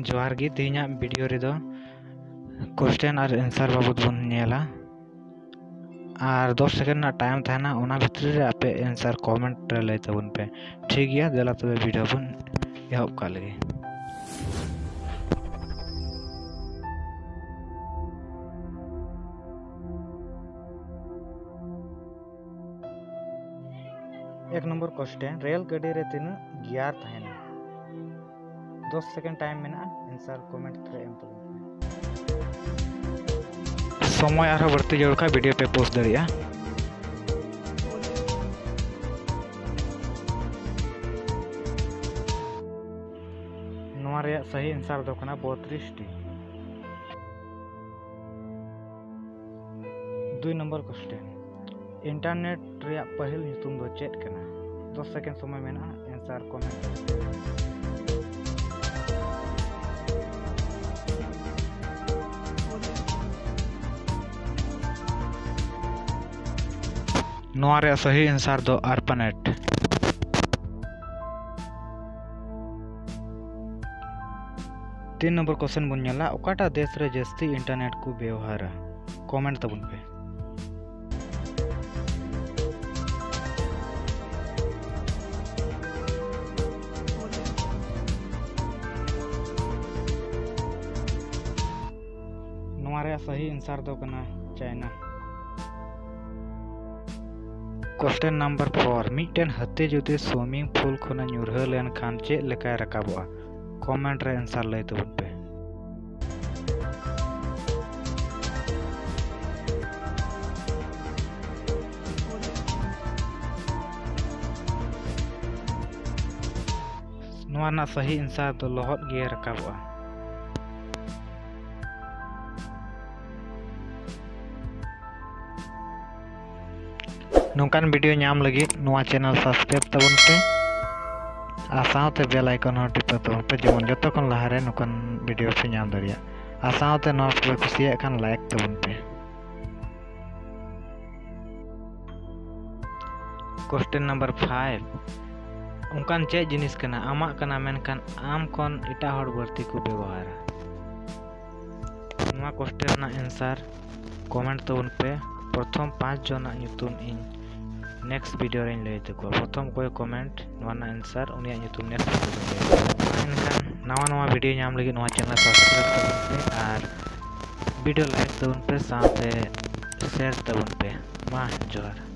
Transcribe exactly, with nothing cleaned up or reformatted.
ᱡᱚᱦᱟᱨ ᱜᱮ, ᱛᱮᱦᱮᱧᱟᱜ video ᱨᱮᱫᱚ question ᱟᱨ answer ᱵᱟᱵᱚᱫ ᱵᱚᱱ ᱧᱮᱞᱟ᱾ ᱟᱨ ᱫᱚᱥ second ᱨᱮᱱᱟᱜ time ᱛᱟᱦᱮᱱᱟ, ᱚᱱᱟ ᱵᱷᱤᱛᱨᱤ ᱨᱮ ᱟᱯᱮ answer comment ᱨᱮ ᱞᱟᱹᱭ ᱛᱟᱵᱚᱱ ᱯᱮ᱾ ᱴᱷᱤᱠ ᱜᱮᱭᱟ, ᱫᱮᱞᱟ ᱛᱚᱵᱮ video ᱵᱚᱱ ᱮᱦᱚᱵ ᱠᱟᱜ ᱞᱮᱜᱮ᱾ ᱮᱠ ᱱᱚᱢᱵᱚᱨ question, ᱨᱮᱞ ᱜᱟᱹᱰᱤ ᱨᱮ ᱛᱤᱱᱟᱹᱜ gear ᱛᱟᱦᱮᱱᱟ? ᱫᱚᱥ second time ᱢᱮᱱᱟᱜᱼᱟ, answer comment ᱨᱮ ᱮᱢ ᱛᱟᱵᱚᱱ ᱯᱮ᱾ ᱥᱚᱢᱚᱭ ᱟᱨᱦᱚᱸ ᱵᱟᱹᱲᱛᱤ ᱡᱟᱹᱨᱩᱲ ᱠᱷᱟᱱ video ᱯᱮ post ᱫᱟᱲᱮᱭᱟᱜᱼᱟ᱾ ᱱᱚᱣᱟ ᱨᱮᱭᱟᱜ ᱥᱟᱹᱦᱤ answer ᱫᱚ ᱠᱟᱱᱟ ᱵᱚᱛᱨᱤᱥ ᱴᱤ᱾ ᱫᱩᱭ ᱱᱚᱢᱵᱚᱨ question, internet ᱨᱮᱭᱟᱜ ᱯᱟᱹᱦᱤᱞ ᱧᱩᱛᱩᱢ ᱫᱚ ᱪᱮᱫ ᱠᱟᱱᱟ? ᱫᱚᱥ second ᱥᱚᱢᱚᱭ ᱢᱮᱱᱟᱜᱼᱟ, answer comment᱾ ᱱᱚᱣᱟ ᱨᱮᱭᱟᱜ ᱥᱟᱹᱦᱤ answer ᱫᱚ ARPANET᱾ ᱛᱤᱱ ᱱᱚᱢᱵᱚᱨ question ᱵᱚᱱ ᱧᱮᱞᱟ, ᱚᱠᱟᱴᱟᱜ ᱫᱮᱥ ᱨᱮ ᱡᱟᱹᱥᱛᱤ internet ᱠᱚ ᱵᱮᱣᱦᱟᱨᱟ? Comment ᱛᱟᱵᱚᱱ ᱯᱮ᱾ ᱱᱚᱣᱟ ᱨᱮᱭᱟᱜ ᱥᱟᱹᱦᱤ answer ᱫᱚ ᱠᱟᱱᱟ ᱪᱟᱭᱱᱟ᱾ Question number four, ᱢᱤᱫᱴᱮᱱ ᱦᱟᱹᱛᱤ ᱡᱩᱫᱤ swimming pool ᱠᱷᱚᱱᱮ ᱧᱩᱨᱦᱟᱹ ᱞᱮᱱᱠᱷᱟᱱ ᱪᱮᱫ ᱞᱮᱠᱟᱭ ᱨᱟᱠᱟᱵᱚᱜᱼᱟ? Comment ᱨᱮ answer ᱞᱟᱹᱭ ᱛᱟᱵᱚᱱ ᱯᱮ᱾ ᱱᱚᱣᱟ ᱨᱮᱱᱟᱜ ᱥᱟᱹᱦᱤ answer ᱫᱚ ᱞᱚᱦᱚᱫ ᱜᱮ ᱨᱟᱠᱟᱵᱚᱜᱼᱟ᱾ ᱱᱚᱝᱠᱟᱱ video ᱧᱟᱢ ᱞᱟᱹᱜᱤᱫ ᱱᱚᱣᱟ channel subscribe ᱛᱟᱵᱚᱱ ᱯᱮ ᱟᱨ ᱥᱟᱶᱛᱮ bell icon ᱦᱚᱸ ᱴᱤᱯᱟᱹ ᱛᱟᱵᱚᱱ ᱯᱮ, ᱡᱮᱢᱚᱱ ᱡᱚᱛᱚ ᱠᱷᱚᱱ ᱞᱟᱦᱟᱨᱮ ᱱᱚᱝᱠᱟᱱ video ᱯᱮ ᱧᱟᱢ ᱫᱟᱲᱮᱭᱟᱜ᱾ ᱟᱨ ᱥᱟᱶᱛᱮ ᱱᱚᱣᱟ ᱯᱮ ᱠᱩᱥᱤᱭᱟᱜ ᱠᱷᱟᱱ like ᱛᱟᱵᱚᱱ ᱯᱮ᱾ Question number five, ᱚᱱᱠᱟᱱ ᱪᱮᱫ ᱡᱤᱱᱤᱥ ᱠᱟᱱᱟ ᱟᱢᱟᱜ ᱠᱟᱱᱟ, ᱢᱮᱱᱠᱷᱟᱱ ᱟᱢ ᱠᱷᱚᱱ ᱮᱴᱟᱜ ᱦᱚᱲ ᱵᱟᱹᱲᱛᱤ ᱠᱚ ᱵᱮᱵᱚᱦᱟᱨᱟ? ᱱᱚᱣᱟ ᱠᱚᱥᱪᱮᱱ ᱨᱮᱱᱟᱜ ᱮᱱᱥᱟᱨ ᱠᱚᱢᱮᱱᱴ ᱛᱟᱵᱚᱱ ᱯᱮ᱾ ᱯᱨᱚᱛᱷᱚᱢ ᱯᱟᱸᱪ ᱡᱚᱱᱟᱜ ᱧᱩᱛᱩᱢ ᱤᱧ ᱱᱮᱠᱥᱴ ᱵᱷᱤᱰᱤᱭᱳ ᱨᱮᱧ ᱞᱟᱹᱭ ᱛᱟᱠᱚᱣᱟ᱾ ᱯᱨᱚᱛᱷᱚᱢ ᱚᱠᱚᱭ ᱠᱚᱢᱮᱱᱴ ᱱᱚᱣᱟ ᱨᱮᱱᱟᱜ ᱮᱱᱥᱟᱨ, ᱩᱱᱤᱭᱟᱜ ᱧᱩᱛᱩᱢ ᱱᱮᱠᱥᱴ ᱵᱷᱤᱰᱤᱭᱳ ᱨᱮᱧ ᱞᱟᱹᱭ ᱛᱟᱠᱚᱣᱟ᱾ ᱢᱟ ᱮᱱᱠᱷᱟᱱ ᱱᱟᱣᱟ ᱱᱟᱣᱟ ᱵᱷᱤᱰᱤᱭᱳ ᱧᱟᱢ ᱞᱟᱹᱜᱤᱫ ᱱᱚᱣᱟ ᱪᱮᱱᱮᱞ ᱥᱟᱵᱥᱠᱨᱟᱭᱤᱵ ᱛᱟᱵᱚᱱ ᱯᱮ ᱟᱨ ᱵᱷᱤᱰᱤᱭᱳ ᱞᱟᱭᱤᱠ ᱛᱟᱵᱚᱱ ᱯᱮ, ᱥᱟᱶᱛᱮ ᱥᱮᱭᱟᱨ ᱛᱟᱵᱚᱱ ᱯᱮ᱾ ᱢᱟ ᱡᱚᱦᱟᱨ᱾